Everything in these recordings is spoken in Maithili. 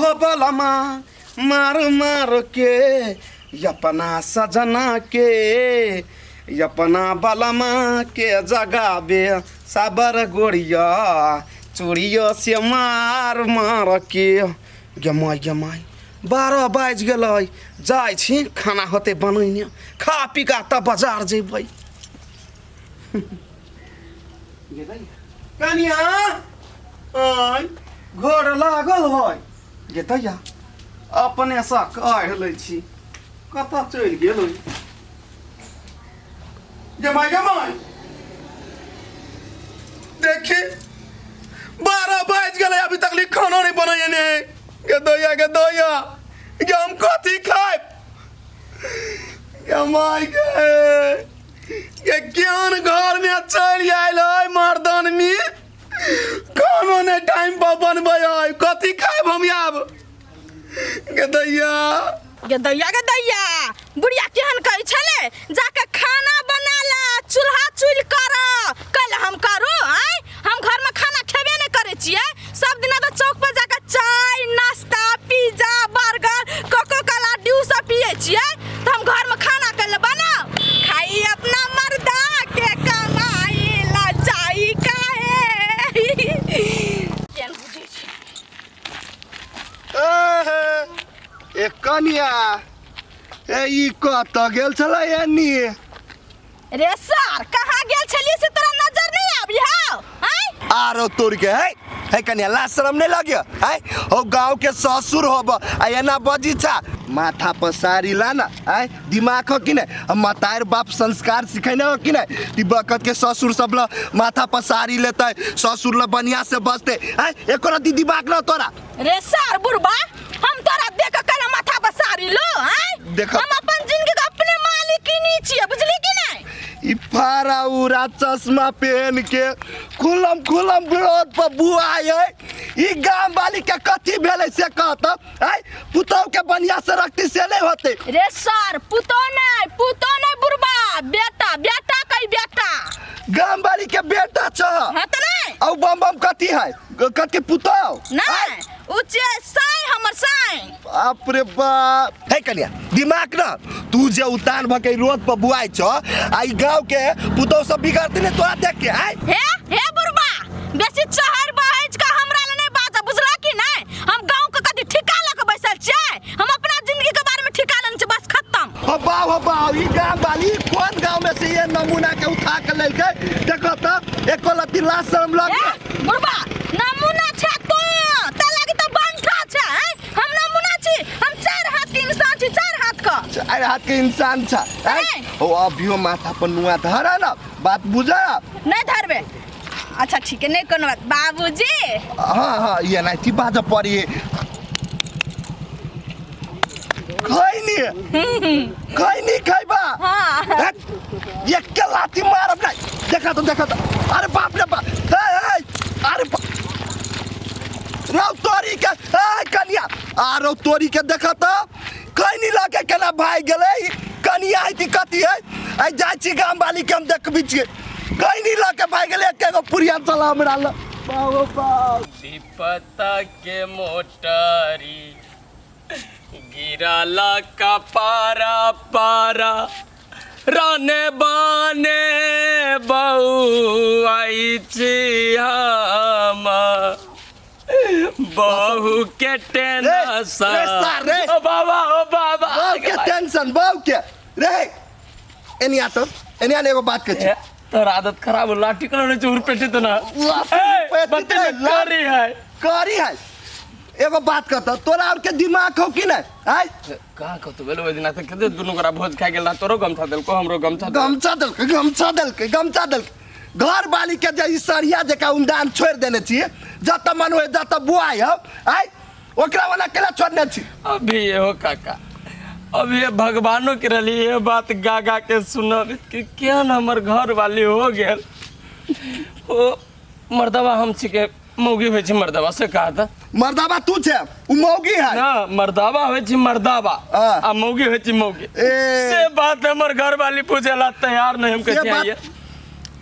हो बलमा मार मार के अपना सजना के अपना बलमा के जगाबे साबर गोरिया चूड़ियो से मार मार के। गे माय गे माय, 12 बाजि गेलै, जाइ छी खाना होतै बनैने, खा पी कऽ तब बाजार जेबै। कनिया आय घर लागल है गे दैया, अपनेसँ कहि लै छी कतऽ चलि गेल। गे माय गे माय, देखी 12 बाजि गेलै, अभी तक खाना नहि बनेने है। गे दैया गे दैया गे, हम कथी खायब गे माय गे? गे ज्ञान घर में चलि आयल है मर्दन में, खानो नहि टाइम पर बनबै है, कथी खायब हम आब गे दैया? गे दैया गे दैया, बुढ़िया केहन कहै छलै जाके खाना बना ले, चूल्हा चूल कर। कैल हम करू? आँय, हम घरमे खाना खेबे नहि करै छियै। सब दिना तऽ चौक पर जाके चाय नाश्ता पिज्जा बर्गर कोको कोला ड्यू सब पियै छियै, तऽ हम घरमे खाना कैल बनाउ? खाई अपना मर्दा के कमाई ला जाई काहे? केहन बुझै छै। ए कनिया, ए ई कतऽ गेल छलै एनी? रे सर, कहाँ गेल छलियै से तोरा नजर नहीं आबी हौ? आँय, आरो तोड़ के है है कनिया, लाज शरम नहीं लगियो है? हो गांव के ससुर होब आ एना बजी छा? माथा पर साड़ी ला ना, आय दिमाग हो कि नहीं? हम मतार बाप संस्कार सिखेने हो कि नहीं? ती बकत के ससुर सब ल माथा पर साड़ी लेते, ससुर ल बढ़िया से बजते, आय एको रत्ती दिमाग न तोरा? रे सर बुढ़बा, हम तोरा देख के केना माथा पर साड़ी लो? आँय, देख। हम अपन जिंदगी के अपने मालिकिनी छियै, बुझली कि नहीं? ई फारा उरा चश्मा पहन के खुलम खुलम विरोध पर बुआ है, ई गाम वाली के कथी भेलै से कहत? आय पुतहु के बढ़िया से रखती से नहीं होते? रे सर, पुतो नहीं, पुतो नहीं बुढ़बा, बेटा, बेटा कई बेटा। गाम वाली के बेटा छ? हाँ तो नहीं। औ बम बम कथी है, कथी पुतहु? नहीं, उ जे साई, हमर साई। बाप रे बाप, हे कनिया दिमाग न तू जे उतान भ के रोड पर बुआई छ, आ ई गांव के पुतहु सब बिगड़ते ने तोरा देख के? आय हे हे बुढ़बा, बेसी चहर बहज का हमरा ले नहीं बाजा, बुझला कि नहीं? हम गांव के कथी ठिका लऽ के बैसल छियै? हम अपना जिंदगी के बारे में ठिका लेने छियै, बस खत्म। हो बाप हो बाप, ई गांव वाली कोन गांव में से ये नमूना के उठा के लैके? देखो तो एको लत्ती लाज शरम लग। ए बुढ़बा, नमूना छै तो ते लागी तो बंठा छै, हैं? हम नमूना छी? हम चार हाथ के इंसान छी, चार हाथ के। चार हाथ के इंसान छ? आय नहीं। ओ अभियो माथा पर नुआ धरा ना, बात बुझा। नहीं धरबे। अच्छा ठीक है, नहीं कोनो बात बाबूजी। हाँ हाँ, ये नहीं थी बाज पड़ी खैनी खैनी खैबा। हाँ। हट, ये के लाठी मारब नहीं, देखा तो देखा तो, अरे बाप रे बाप, हे हे, अरे बाप रौ तोरी के, हे कनिया, आरो तोरी के, देखा तो खैनी लगे केना भाग गेलै। कनिया है कि कथी है? आइ जाइ छी गाम वाली के, हम देखबी छियै। खैनी लके भाग गेलै, एके गो पुरिया चला हमरा लग, बाप बाप। विपता के मोटरी गिराला का पारा पारा राने बाने बऊ आई छी हम बहू के टेंशन। रे सार रे। ओ बाबा, ओ बाबा। बहू के टेंशन, बहू के रे। एनिया तो एनिया ने एगो बात कहै छी। तोर आदत खराब हो, लाठी करो ने चूर पेटी तो ना। लाठी ए, पेटी बत्ती तो में ला- करी है। करी है। एगो बात कहता, तोरा और के दिमाग हो कि नहीं? आय कहाँ कतो भेलो ओहि दिना? तऽ कते दुनू गोरा भोज खा गेल रहा, तोरो गमछा देलको, हमरो गमछा देलको। गमछा देलकै, गमछा देलकै, गमछा देलकै। घर वाली के जे ई सरिया जकाँ उमदान छोड़ि देने छियै, जतऽ मन होइ जतऽ बुआइ हौ, आय ओकरा वाला केना छोड़ने छी? अभी हो काका, अभी ये भगवानों के रही ये बात गा गा के सुनब कि केहन हमर घर वाली हो गेल। ओ मर्दवा हम छिके मौगी होइ छै मर्दवा से कहा था। मर्दाबा तू छै, उ मौगी है। ना, मर्दावा होइ छै मर्दावा। हाँ। आ मौगी होइ छै मौगी। ए। से बात हमर घर वाली पूछे ला तैयार नहीं। हम से कहते बात- हैं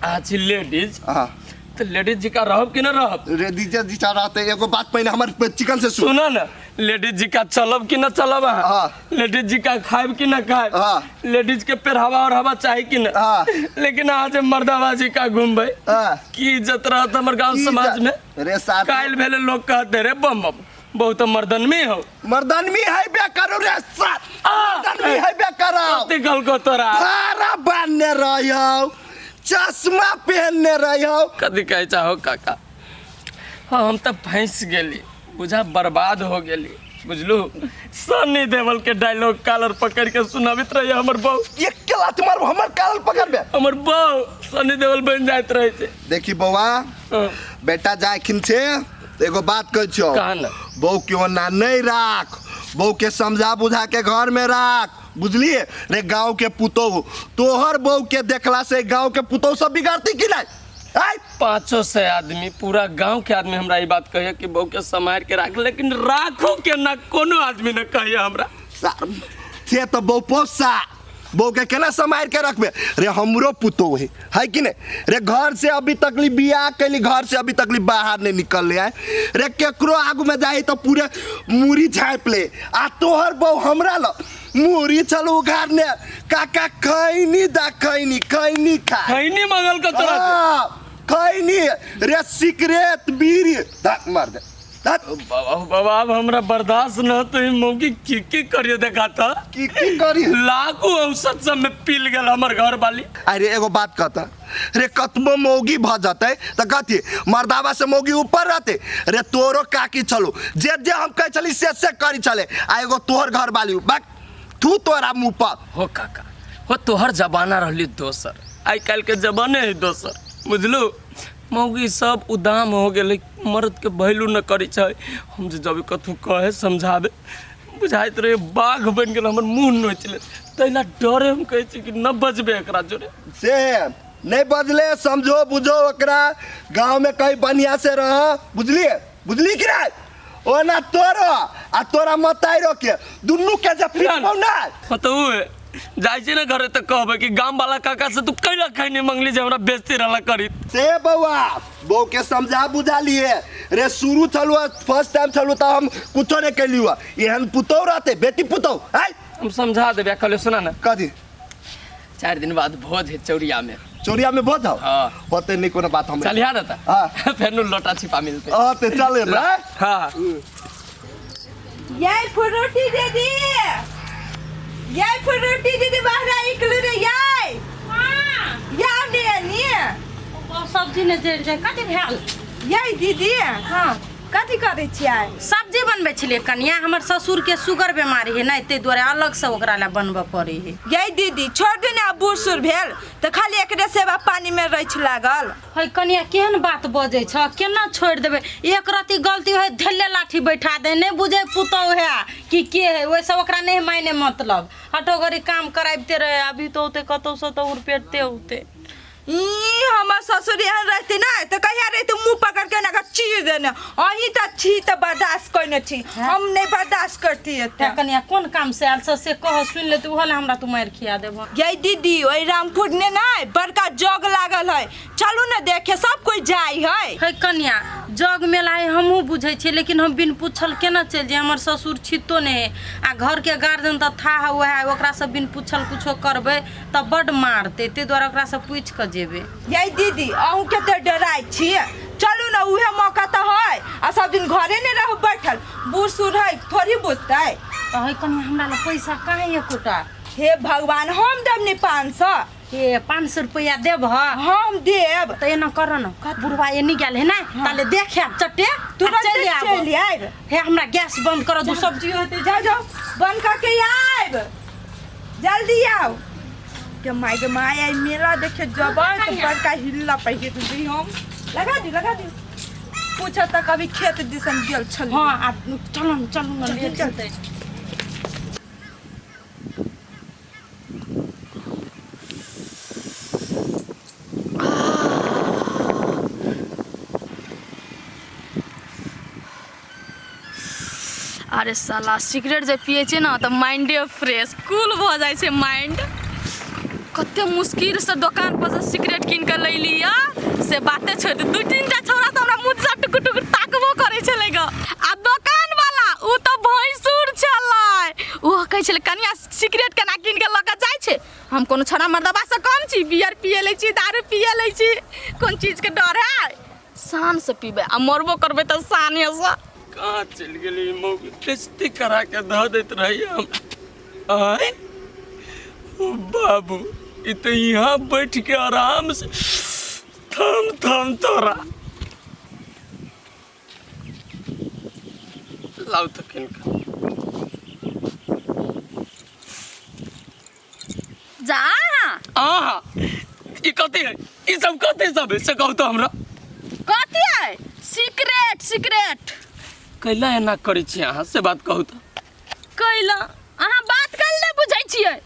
आ छी लेडीज। हाँ। तो लेडीज जी का रहब कि ना रहब? रे दीजे जी चाह रहते, एगो बात पहिने हमर चिकन से सुन। सुना ना। लेडीज जी का चलब कि न चलब अहाँ हाँ। लेडीज जी का खाएब कि न खाएब हाँ। लेडीज के पहरावा और हवा चाही कि न हाँ। लेकिन अहाँ जे मर्दावा जी का घूमबै हाँ। की इज्जत रहत हमर गांव समाज में रे साथ काल्हि भेले लोग कहते रे बम बम बहुत मर्दनमी हो मर्दनमी है बे करो रे साथ आ! मर्दनमी है बे करो कते गल तोरा भारा बान्हने रहियौ चश्मा पहनने रहियौ कथी कहै चाहो काका हाँ हम तऽ फँसि गेली बुझा बर्बाद हो गेली बुझलू सनी देवल के डायलॉग कालर पकड़ के सुनाबैत रहिए हमर बहू एक के लात मारू हमर कालर पकड़बे हमर बहू सनी देवल बनि जाइत रहै छै देखी बौआ हाँ, बेटा जायखिन छै तऽ एगो बात कहै छियौ कहा ने। बहू के ओना नहि राख बहू के समझा बुझा के घर में राख बुझलिए रे गाँव के पुतोहु तोहर बहू के देखला से गाँव के पुतोहु सब बिगड़ती कि नहीं आय पाँचो सौ आदमी पूरा गांव के आदमी हमरा ई बात कहिए कि बहू के सम्हार के राख लेकिन राखो के ना कोनो आदमी ने कहिए हमरा सार से तऽ बहू पोसा बहू के केना सम्हार के रखबे रे हमरो पुतोहु है है कि नहीं रे घर से अभी तकली बियाह कैली घर से अभी तकली बाहर नहीं निकल आए रे केकरो आगू में जाई तो पूरे मूरी झाँप ले आ तोहर बहू हमरा ल मूरी चल उघारने काका खैनी दा खैनी खैनी खा खैनी मंगल के तोरा से। हाँ, खैनी रे सिगरेट बीड़ी धक मार दे धक बाबा बाबा अब हमरा बर्दाश्त न तो ई मौगी की की करियो देखा था की की करी लागू औसत सब में पिल गेल हमर घर वाली अरे एगो बात कहता रे कतबो मौगी भ जतै तऽ कथी मर्दावा से मौगी ऊपर रहते रे तोरो काकी छलो जे जे हम कहै छली से से करी छले आ एगो तोहर घर वाली बक थू तोरा मुँह पर हो काका हो तोहर जमाना रहली दोसर आइ काल्हि के जमाने है दोसर बुझलू मौगी सब उदाम हो गेलै मर्द के वैल्यू न करै छै हम जे जब कथू कहे समझाबे बुझाइत रहे बाघ बनि गेल हमर मुँह नोचि लेत ताहि ला डरे हम कहै छी कि न बजबै एकरा जोरे से नहीं बदले समझो बुझो ओकरा गांव में कहीं बढ़िया से रह बुझलिए बुझली कि नहीं ओना तोरो आ तोरा मताइरो के दुनू के जे पिटबौ ना हाँ तऽ उहे जाइ छी ने घरे तऽ कहबै कि गाम वाला काका से तू कैला खैनी मंगली जे हमरा बेइज्जती रहला करी से बौआ बहू के समझा बुझा लिए रे शुरू छलू फर्स्ट टाइम छलू तऽ हम कुछो नहीं कैली हुआ एहन पुतौ रहते बेटी पुतौ आय हम समझा देबै आ कहलियै सुना ने कथी 4 दिन बाद भोज है चौरिया में चोरिया में भोज हौ हाँ। होते नहीं कोनो बात हम चलिया ना तऽ हाँ। फेर नु लोटा छिपा मिलते हाँ ते चले हाँ याय फ्रूटी दीदी याय फ्रूटी दीदी बाहर निकलू रे याय याव ने नी सब्जी ने जरि जाय कथी भेल याय दीदी हाँ कथी करै छियै सब्जी बनबै छलियै कनिया हमर ससुरके शुगर बीमारी है ने ताहि दुआरे अलगसँ ओकरा लए बनबऽ पड़ै है याय दीदी छोड़ दे ने आब बूढ़ सूढ़ भेल तऽ खाली एकरे सेवा पानी में रहै छै लागल है कनिया केहन बात बजै छ केना छोड़ि देबै एक रत्ती गलती होइ धेले लाठी बैठा दे नहि बुझै पुतहु है कि के है ओहिसँ ओकरा नहि मायने मतलब हटो घड़ी काम कराबिते रहे अभी तऽ औतै कतहुसँ तऽ उड़पेटते औतै ई हमर ससुर एहन रहते ना तऽ कहिया रहते मुंह पकड़ के ना चीर देने अहीं तऽ छी तऽ बर्दाश्त कयने छी हम नहि बर्दाश्त करती तैं एते कनिया कोन काम से आयल छ से कह सुनि लेते ओहो लए हमरा तू मारि खिया देबह यै दीदी ओहि रामपुर ने ना बड़का जग लागल है चलू ने देखे सब कोई जाय है हे कनिया जग मेला है हमहूँ बुझै छियै लेकिन हम बिन पूछल केना चलि जाय हमर ससुर छितो नहि है आ घरके गार्जियन तऽ था वएह ओकरासँ बिन पूछल कुछो करबै तऽ बड्ड मारतै ताहि दुआरे ओकरासँ पूछि कऽ जेबै यै दीदी अहूँ कते डराइ छियै चलू ने उहे मौका तऽ है आ सब दिन घरे नहि रहू बैठल बूढ़ सूढ़ है थोड़ी बुझतै तऽ हे कनिया हमरा लग पैसा कहाँ एकोटा हे भगवान हम देब ने 500 हे 500 रुपैआ देबह हम देब तऽ एना कर न बुढ़वा एनी गेल है ना ताले देख आब चटे तुरंत चलि आब चलि आयब हे हमरा गैस बंद कर दू सब्जी हेतै जाओ जाओ बंद करके आयब जल्दी आओ के माय के माय आई मेला देखे जबै तो बड़का हिल्ला पहिर दी हम लगा दी लगा दी पूछा त कभी खेत दिसन गेल छल हाँ आ चलू न चलू न लेट चल। हेतै अरे साला सिगरेट जे पियै छै ने तऽ माइंडे फ्रेश कूल भऽ जाइ छै माइंड कते मुश्किलसँ दोकान पर से सिगरेट कीन कऽ लैली यऽ से बाते छोड़ि दे दू तीन टा छौड़ा तऽ हमरा मुँह दिशा टुकुर टुकुर ताकबो करै छलै गऽ आ दोकान वाला उ तऽ हम कोनो छड़ा मर्दबा से कम छी? बियर पिए लै छी, दारू पिए लै छी, कोन चीजके डर है? शान से पीबै आ मरबो करबै तऽ शाने से। कहाँ चलि गेली मौगी? बेइज्जती करा के धऽ दैत रहैया हम। आँय ओ बाबू, ई तऽ यहाँ बैठ के आराम से थम थम तोरा लाउ तऽ किनका जा अहाँ। आहा, ई कथी है? ई सब कथी सब है से कहू तऽ हमरा। कथी है? सिगरेट। सिगरेट। कैला एना करै छी अहाँ, से बात कहू तऽ। कैला अहाँ बात कल नहि बुझै छियै?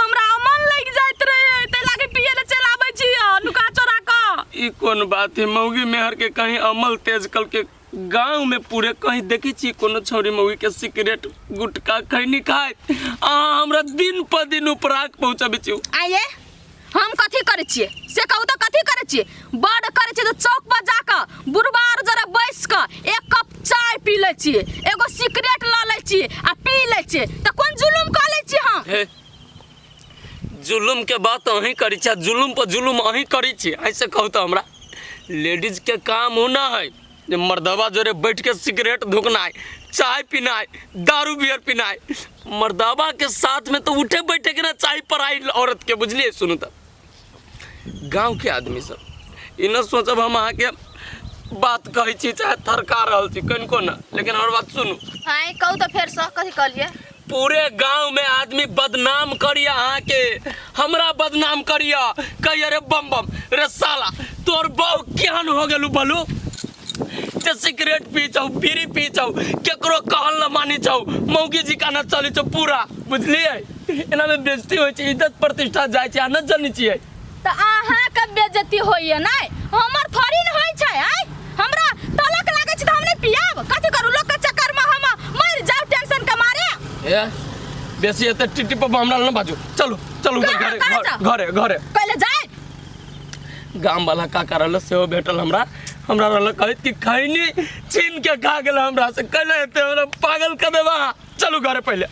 हमरा अमन लागि जाइत रहे, ताहि लागी पिए ले चलि आबै छी नुका चोरा कऽ। ई कोन बात है? मौगी मेहर के कहीं अमल तेज कल के गांव में पूरे कहीं देखै छी कोनो छौरी मौगी के सिगरेट गुटखा खैनी खाइत? अहाँ हमरा दिन पर दिन उपराग पहुँचबै छी। आइए हम कथी करै छियै से कहू तऽ, कथी करै छियै? बड़ करै छियै तऽ चौक पर जाकऽ बुढ़बा आर जरे बैस कऽ एक कप चाय पी लै छियै, एगो सिगरेट लऽ लै छियै आ पी लै छियै, तऽ कोन जुलुम कऽ लै छियै हम? हे, जुलुम के बात अहीं करै छी आ जुलुम पर जुलुम अहीं करै छी। ऐसे कहू तऽ हमरा, लेडीज के काम होना है जे मर्दबा जोरे बैठ के सिगरेट धुकनाइ, चाय पीनाइ, दारू बियर पीनाइ? मर्दबा के साथ में तो उठे बैठे के ना चाही पराई औरत के, बुझलिए? सुनू तऽ, गाँव के आदमी सब ई न सोचब हम अहाँके बात कहै छी चाहे थरका रहल छी कनिको न, लेकिन हमर बात सुनू। आँय, कहू तऽ फेरसँ, कथी कहलियै? पूरे गांव में आदमी बदनाम करिया अहाँके, हमरा बदनाम करिया, कहिया रे बम बम रे साला, तोर बहु केहन हो गेलू बलू जे सिगरेट पी छौ, बीड़ी पी छौ, केकरो कहल न मानी छौ, मौगी जी का न चली छौ पूरा, बुझलिए? एना में बेइज्जती होइ छै, इज्जत प्रतिष्ठा जाइ छै, आ न जनी छियै। तऽ अहाँके बेइज्जती होइए नहि, हमर थोड़ी ने होइ छै। आँय, हमरा तलक लागै छै तऽ हम नहि पियाब? कथी करू, लोकके चक्करमे हम मरि जाउ टेंशन के मारे? ए, बेसी एते टिटी पर हमरा न बाजू। चलू चलू। कहाँ? घरे। कहाँ जाउ? घरे घरे। पहिले जाय। गाम वाला काका रहल, सेहो भेटल हमरा। हमरा रहल कहैत कि खैनी छीन के खा गेल हमरा से। कैला एते हमरा पागल कर देबा? चलू घरे पहिले।